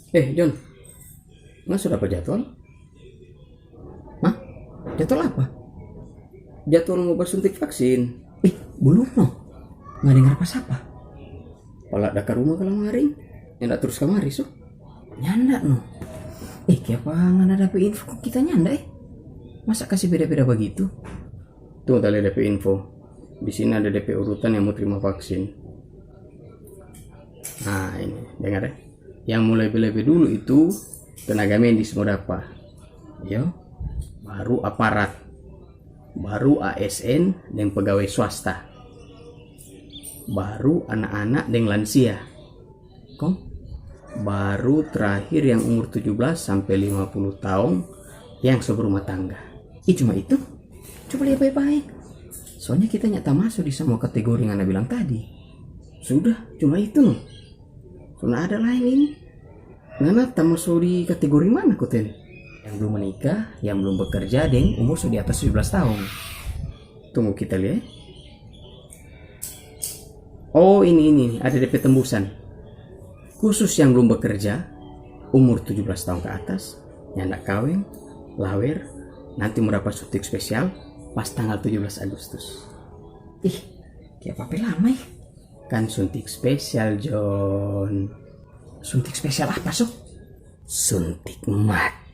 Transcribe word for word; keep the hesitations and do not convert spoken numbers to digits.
Eh, John, nggak sudah apa jadwal? Hah? Jadwal apa? Jadwal mau basuntik vaksin. Eh, belum no. Nggak dengar apa sapa. Pala ada ka rumah kalamari. Nyanda terus kamari, so? Nyanda no. Eh, kiapa ngana dapa info kong kita nyanda, eh? Masa kasih beda-beda bagitu? Tuh, tadi dapa info. Di sini ada depe urutan yang mau terima vaksin. Nah, ini, dengar ya. Yang mau lebe-lebe dulu itu tenaga medis mau dapa. Yo, baru aparat, baru A S N deng pegawai swasta, baru anak-anak deng lansia. Kong, baru terakhir yang umur tujuh belas sampe lima puluh taong yang so berumah tangga. Ih, cuma itu? Coba lia bae-bae. Soalnya kita nyanda tamaso di samua kategori ngana bilang tadi. Sudah, cuma itu no. So nda ada laeng ini. Ngana tamaso di kategori mana, Koten? Yang belum menikah, yang belum bekerja, deng umur so di atas tujuh belas tahun. Tunggu kita lia. Oh, ini, ini, ada depe tembusan. Khusus yang belum bekerja, umur tujuh belas tahun ke atas, nyanda kaweng, lawer, nanti mo dapa suntik spesial pas tanggal tujuh belas Agustus. Ih, kiapa pe lama, eh? Kan suntik spesial, John. Suntik spesial apa, so? Suntik mati.